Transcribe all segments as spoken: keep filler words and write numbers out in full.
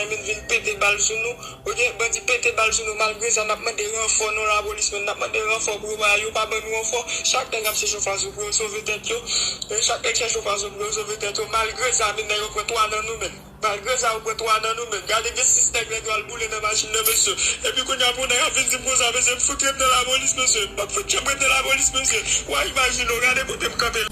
Vin, vin pete bal sou nou. Oke, bandi pete bal sou nou. Malgre sa, n ap mande ranfò nan lapolis, men n ap mande ranfò pou yo pa, yo pa ban nou ranfò. Chak nèg ap chèche yon fason pou yo sove tèt yo. E chak nèg chèche yon fason pou yo sove tèt yo. Malgre sa, men nèg yo pran twa nan nou, men. Malgre sa, yo pran twa nan nou, men. Gade, gen sis nèg, nèg yo al boule nan machin nan, mesye. Epi kounye a, pou nèg ap vin di m konsa, mesye, m fout rete nan lapolis, mesye. M ap fout janm rete lapolis, mesye. W a imajine w, gade kote m kanpe la.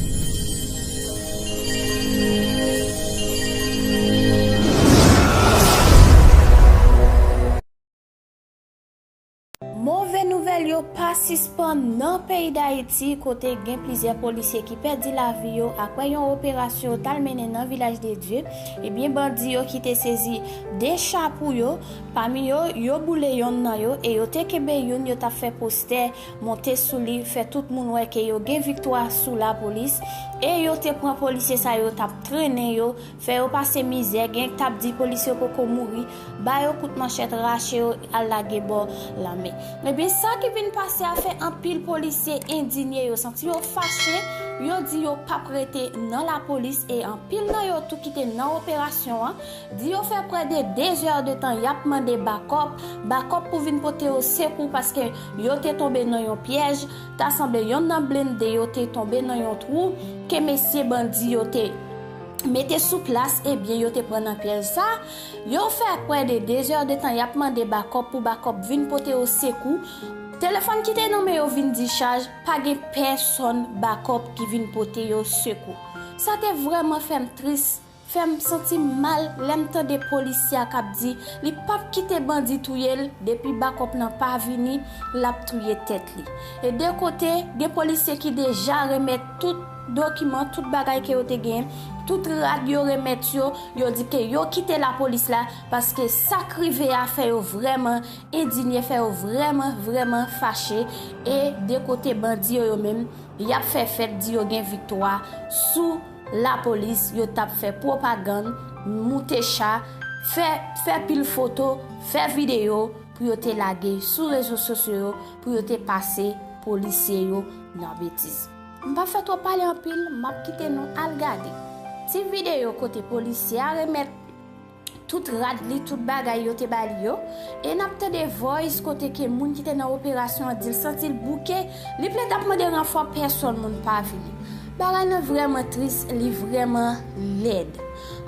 Move nouvèl yo pa sispann nan peyi Dayiti, kote gen plizyè polisye ki pèdi lavi yo apre yon operasyon yo t al mennen nan Vilaj de Dye. Ebyen, bandi yo ki te sezi de cha pou yo, pami yo, yo boule yonn nan yo e yo te kenbe youn, yo t ap fè postè monte sou li, fè tout moun wè ke yo gen viktwa sou lapolis e yo te pran polisye sa yo t ap trennen yo, fè yo pase mizè, gen k t ap di polisye yo poko mouri, ba yo kout manchèt, rache yo, al lage bò lanmè. Ebyen, sa ki vin pase a fè anpil polisye endinye, yo santi yo fache, yo di yo p ap rete nan lapolis e anpil nan yo tou ki te nan operasyon an, di yo fè prè de de zè de tan y ap mande bakòp, bakòp pou vin pote yo sekou paske yo te tonbe nan yon pyèj, ta sanble yonn nan blende yo te tonbe nan yon twou ke mesye bandi yo te mete sou plas, ebyen, yo te pran nan pyèj sa. Yo fè prè de de zè de tan y ap mande bakòp pou bakòp vin pote yo sekou. Telefòn ki te nan men yo vin dichaj, pa gen pèsonn bakòp ki vin pote yo sekou. Sa te vrèman fè m tris, fè m santi m mal lè m tande polisye a k ap di li p ap kite bandi touye l, depi bakòp lan pa vini, l ap touye tèt li. E de kote, gen polisye ki deja remèt tout dokiman, tout bagay ke yo te genyen, tout rad yo remèt yo, yo di ke yo kite lapolis la, paske sa k rive a fè yo vrèman endinye, fè yo vrèman, vrèman fache, e de kote bandi yo, yo menm, y ap fè fèt, di yo gen viktwa sou lapolis, yo t ap fè pwopagann, moute cha, fè, fè pil foto, fè videyo pou yo te lage sou rezo sosyo yo, pou yo te pase polisye yo nan betiz. M pa fè twòp pale anpil, m ap kite nou al gade ti videyo kote polisye a remèt tout rad li, tout bagay yo te ba li yo. E n ap tande voice kote ke moun ki te nan operasyon an di l santi l bouke, li plede ap mande ranfò, pèsonn moun pa vini. Bagay lan vrèman tris, li vrèman lèd.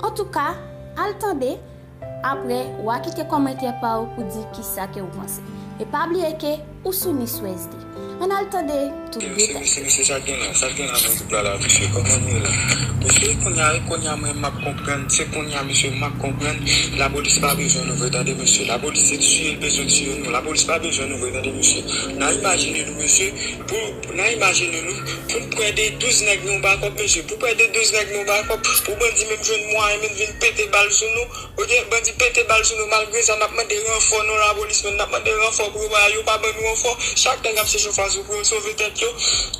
Antouka, al tande, apre, w a kite kòmantè pa w pou di kisa ke w panse. E pa bliye ke ou sou Niswèz. Ann al tande tout detay. Mesye, mesye, mesye, sa k gen la, sa k gen la nan gwoup la la, mesye, kòman nou ye la? Mesye, kounye a, kounye a, mwen, m ap konprann, se kounye a, mesye, m ap konprann, lapolis pa bezwen nou vre, tande, mesye, lapolis se tiye l bezwen tiye nou, lapolis pa bezwen nou vre, tande, mesye. N a imajine nou, mesye, pou, n a imajine nou, pou n prè de douz nèg nan yon bakòp, mesye, pou prè de douz nèg nan yon bakòp, pou bandi menm jwenn mwayen menm vin pete bal sou nou, Oke, bandi pete bal sou nou, malgre sa, n ap mande ranfò nan lapolis, men n ap mande ranfò pou yo pa, yo pa ban nou ranfò. Chak nèg ap chèche yon fason pou yo sove tèt yo.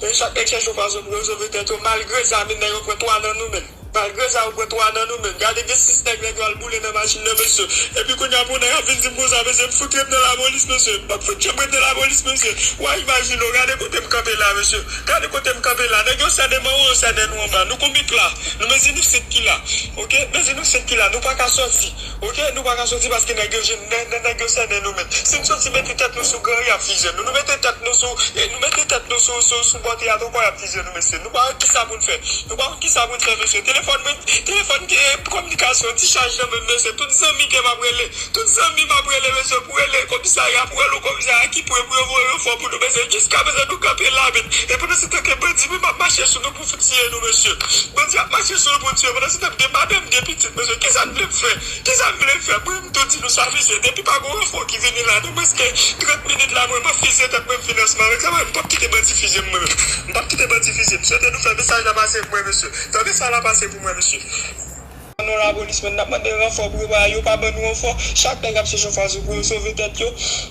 E chak nèg chèche yon fason pou yo sove tèt yo. Malgre sa, men nèg yo pran twa nan nou, men. Malgre sa, yo pran twa nan nou, men. Gade, gen sis nèg, nèg yo al boule nan machin nan, mesye. Epi kounye a, pou nèg ap vin di m konsa, mesye, m fout ret nan lapolis, mesye. M ap fout janm ret nan lapolis, mesye. W a imajine w, gade kote m kanpe la, mesye. Gade kote m kanpe la. Nèg yo sènen m anwo, yo sènen nou anba. Nou konbit la. Nou mezi nou sent ki la. Oke? Mezi nou sent ki la. Nou pa ka sòti. Oke? Nou pa ka sòti paske nèg yo jwenn, nè-, nè-, nèg yo sènen nou menm. Si n sòti mete tèt nou sou gran, y ap fize nou. Nou mete tèt nou sou, e nou mete tèt nou sou, sou, sou bò teyat ankò, y ap fize nou, mesye. Nou pa wè kisa pou n fè. Nou pa wè kisa pou n fè, mesye. Telefòn mwen, telefòn ki, e, kominikasyon, dichaj nan men m, mesye. Tout zanmi ke m ap rele. Tout zanmi m ap rele, mesye, pou rele komisarya, pou rele komisarya ki pre pou yo voye ranfò pou nou, mesye. Jiskaprezan nou kanpe la, men. E pandansetan ke bandi menm ap mache sou nou pou tiye nou, mesye. Bandi ap mache sou nou pou tiye. Pandansetan gen madanm, gen pitit, mesye. Kisa n vle m fè? Kisa n vle m fè? Mwen, m tou di nou sa, mesye. Depi pa gen ranfò ki vini la, nan mwens ke trant minit la, mwen, m ap fize tèt mwen, m fin ansanm avèk sa, mwen, m p ap kite bandi fize m, mwen menm. M p ap kite bandi fize m. M swete nou fè mesaj la pase pou mwen, mesye. Fè mesaj la pase pou mwen, mesye. Non, lapolis, men n ap mande ranfò pou yo pa, yo pa ban nou ranfò. Chak nèg ap chèche yon fason pou yo sove tèt yo.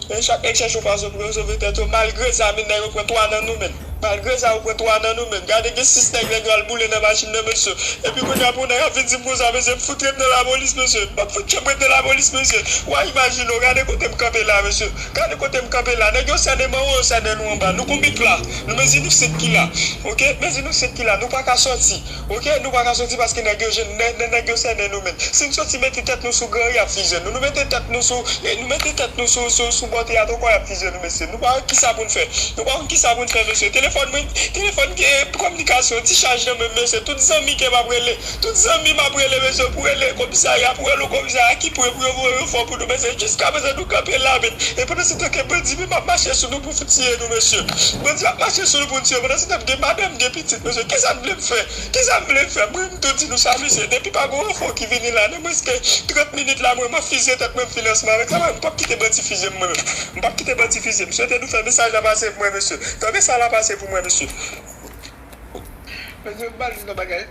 Men chak nèg chèche yon fason pou yo sove tèt yo. Malgre sa, men nèg yo pran twa nan nou, men. Malgre sa, yo pran twa nan nou menm. Gade, gen sis nèg, nèg yo al boule nan machin nan, mesye. Epi kounye a, pou nèg ap vin di m konsa, mesye, m fout ret nan lapolis, mesye. M ap fout tchèp ret nan lapolis, mesye. W a imajine w, gade kote m kanpe la, mesye. Gade kote m kanpe la. Nèg yo sènen m anwo, yo sènen nou anba. Nou gon bik la. Nou mezi nou senk ki la. Oke? Mezi nou senk ki la. Nou pa ka sòti. Oke? Nou pa ka sòti paske nèg yo jwenn, nèg, nèg, nèg yo sènen nou menm. Si n sòti mete tèt nou sou gran, y ap fize nou. Nou mete tèt nou sou, e, nou mete tèt nou sou, sou, sou bò teyat ankò, y ap fize nou, mesye. Nou pa wè kisa pou n fè. Nou pa konn kisa pou n fè, mesye. Telefòn mwen, telefòn gen kominikasyon, ti chaj nan men m, mesye. Tout zanmi ke m ap rele, tout zanmi m ap rele, mesye, pou rele komisarya, pou rele komisarya ki pre pou yo voye ranfò pou nou, mesye. Jiskaprezan, nou kanpe la, men. E pandan se tan ke bandi menm ap mache sou nou pou tiye nou, mesye. Bandi ap mache sou nou pou tiye. Pandan se tan, gen madanm, gen pitit, mesye. Kisa n vle m fè? Kisa m vle m fè? Mwen, m tou di nou sa, mesye. Depi pa gon ranfò ki vini la, nan mwens ke trant minit la, mwen, m ap fize tèt mwen, m fin ansanm avèk sa, mwen, m p ap kite bandi fize m, mwen menm. M p ap kite bandi fize m. M swete nou fè mesaj la pase pou mwen, mesye. Fè mesaj la pase pou mwen, mesye. Mesye, m pral di nou bagay.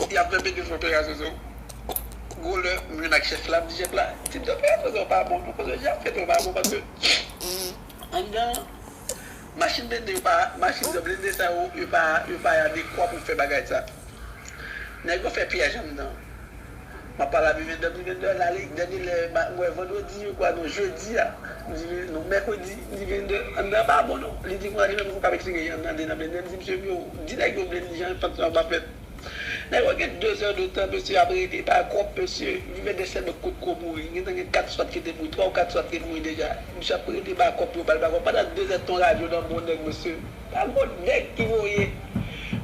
Y ap fè bende fè operasyon sou. Gwo lè, m jwenn ak chèf la, m di chèf la, tip de operasyon sa yo pa bon, non, paske jan ap fèt yo pa bon, paske, mm, anndan, machin blende yo pa, machin de blende sa yo, yo pa, yo pa adekwa pou fè bagay sa. Nèg yo fè pyèj anndan. M ap pale a Vivendè, Vivendè, l ale, dènye lè, m wè vandredi, yo kwè non, jedi a, m di, non, mèkredi, m di, Vivendè, anndan pa bon, non. Li di, mwen, li menm, ou pa eksplike, anndan de nan blende, m di, mesye, yo, di nèg yo blende, jan fèt sa yo pa fèt. Nèg yo gen de zè de tan, mesye, ap rele bakòp, mesye. Vivendè sèlman kot ko mouri. Gentan gen kat swat ki te mouri, twa ou kat swat ki te mouri deja. Misye ap rele bakòp, yo ba l bakòp. Pandan de zè tan radyo nan bon nèg, mesye. Pa gon nèg ki voye.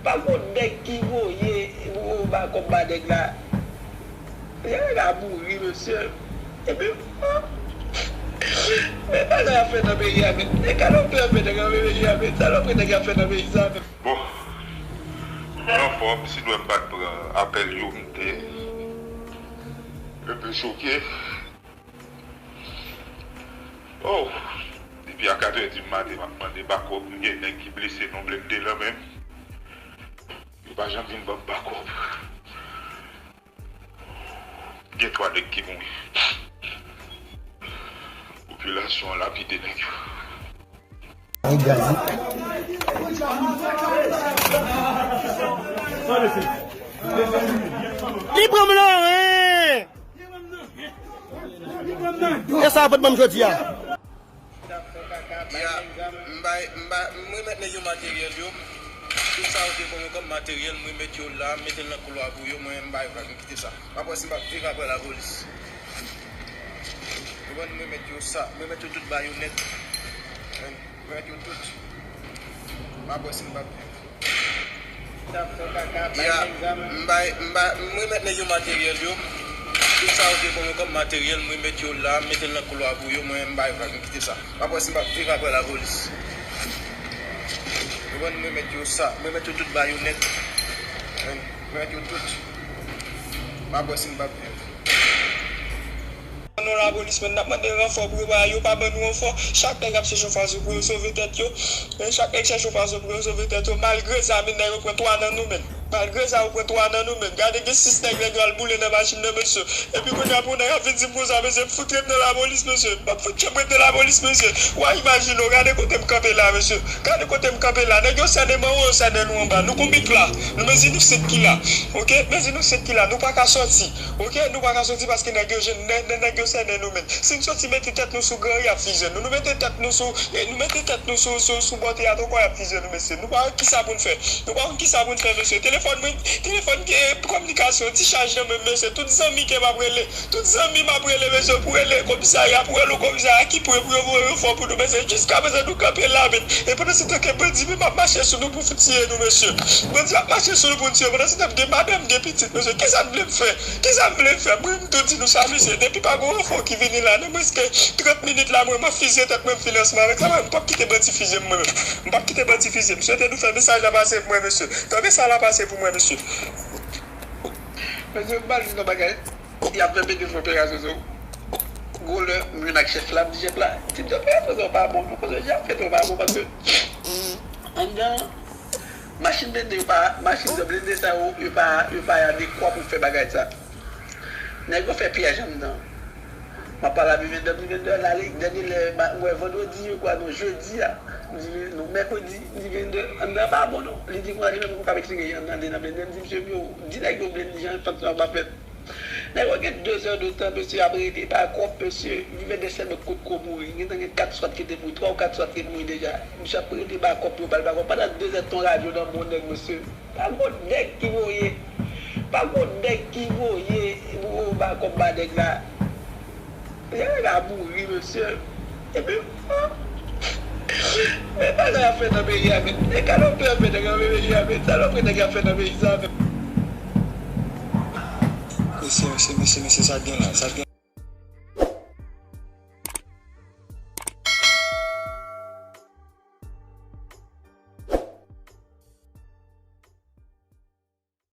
Pa gon nèg ki voye, yo bakòp ba nèg la. Nèg la mouri, mesye. Epi, oh. Men bagay ap fè nan peyi a, men. E kalòpri ap fè nèg nan peyi a, men. Salòpri nèg ap fè nan peyi sa, men. Bon, m anfòm, si dwè m pa t pran apèl yo, m te un peu choqué. Oh, depi a katrè di maten, m ap mande bakòp, m gen nèg ki blese nan blende lan menm. Yo pa janm vin ban m bakòp. Gen twa nèg ki mouri. Popilasyon an lapide nèg yo. Li pran m nan ren. E sa yo pot ban m jodi a. Ya, m bay, m bay, m remèt nèg yo materyèl yo. Tout sa yo te ban mwen kòm materyèl, m remèt yo la, m mete l nan koulwa pou yo, mwen m bay vag, m kite sa. M ap wè si m p ap viv apre lapolis. Ou konprann, m remèt yo sa, m remèt yo tout bayonèt. M remèt yo tout. M ap wè si m p ap viv. Ya, m bay, m bay, m remèt nèg yo materyèl yo. Tout sa yo te ban mwen kòm materyèl, m remèt yo la, m mete l nan koulwa pou yo, mwen m bay vag, m kite sa. M ap wè si m p ap viv apre lapolis. Ou konprann, m remèt yo sa, m remèt yo tout bayonèt. M remèt yo tout. M ap wè si m p ap viv. Non, lapolis, men n ap mande ranfò pou yo, pa, yo pa ban nou ranfò. Chak nèg ap chèche yon fason pou yo sove tèt yo. E chak nèg chèche yon fason pou yo sove tèt yo. Malgre sa, men nèg yo pran twa nan nou, men. Malgre sa, yo pran twa nan nou, men. Gade, gen sis nèg, nèg yo al boule nan machin nan, mesye. Epi kounye a, pou nèg ap vin di m konsa, mesye, m fout ret nan lapolis, mesye. M ap fout tchèp ret nan lapolis, mesye. W a imajine w, gade kote m kanpe la, mesye. Gade kote m kanpe la. Nèg yo sènen m anwo, yo sènen nou anba. Nou gon bik la. Nou mezi nou senk ki la. Oke? Mezi nou senk ki la. Nou pa ka sòti. Oke, nou pa ka sòti paske nèg yo jwenn, nèg, nèg, nèg yo sènen nou menm. Si n sòti mete tèt nou sou gran, y ap fize nou. Nou mete tèt nou sou, e, nou mete tèt nou sou, sou, sou bò teyat ankò, y ap fize nou, mesye. Nou pa wè kisa pou n fè. Nou pa konn kisa pou n fè, mesye. Telefòn mwen, telefòn gen kominikasyon, ti chaj nan men m, mesye. Tout zanmi ke m ap rele, tout zanmi m ap rele, mesye, pou rele komisarya, pou rele komisarya ki pre pou yo voye ranfò pou nou, mesye. Jiskaprezan, nou kanpe la, men. E pandan se tan ke bandi menm ap mache sou nou pou tiye nou, mesye. Bandi ap mache sou nou pou n tiye. Pandan se tan, gen madanm, gen pitit, mesye. Kisa n vle m fè? Kisa m vle m fè? Mwen, m tou di nou sa, mesye. Depi pa gon ranfò ki vini la, nan mwens ke trant minit la, mwen, m ap fize tèt mwen, m fin ansanm avèk sa, mwen, m p ap kite bandi fize m, mwen menm. M p ap kite bandi fize m. M swete nou fè mesaj la pase pou mwen, mesye. Fè mesaj la pase pou mwen, mesye. Mesye, m pral di nou bagay. Y ap fè bende fè operasyon sou. Gwo lè, m jwenn ak chèf la, m di chèf la, tip de operasyon sa yo pa bon, non, paske jan ap fèt yo pa bon, paske, mm, anndan, machin blende yo pa, machin de blende sa yo, yo pa, yo pa adekwa pou fè bagay sa. Nèg yo fè pyèj anndan. M ap pale avèk Vendè, m di Vendè, l ale, dènye lè, m wè vandredi, yo kwè non, jedi a, m di, non, mèkredi, m di Vendè, anndan an pa bon non. Li di, mwen, li menm, mwen pa mèt siye anndan de nan Vendè, m di, mesye, yo, di nèg yo vle, m di, jan, fèt sa pa fèt. Nèg yo gen de zè de tan, mesye, ap rele, pa kòb, mesye, Vendè sèlman kot ko mouri, gentan gen kat swat ki te mouri, twa ou kat swat ki mouri deja, misye ap rele, pa kòb, yo ba l, pa kòb, pandan de zè de tan, radyo nan bon nèg, mesye. Pa gon nèg ki voye. Pa gon nèg ki voye ou ba kòb ba nèg la. Nèg la mouri, mesye. Epi, oh, men bagay ap fè nan peyi a, men. E kalòpri ap fè nan peyi a, men. Salòpri nèg ap fè nan peyi sa, men. Mesye, mesye, mesye, mesye, sa gen la, sa gen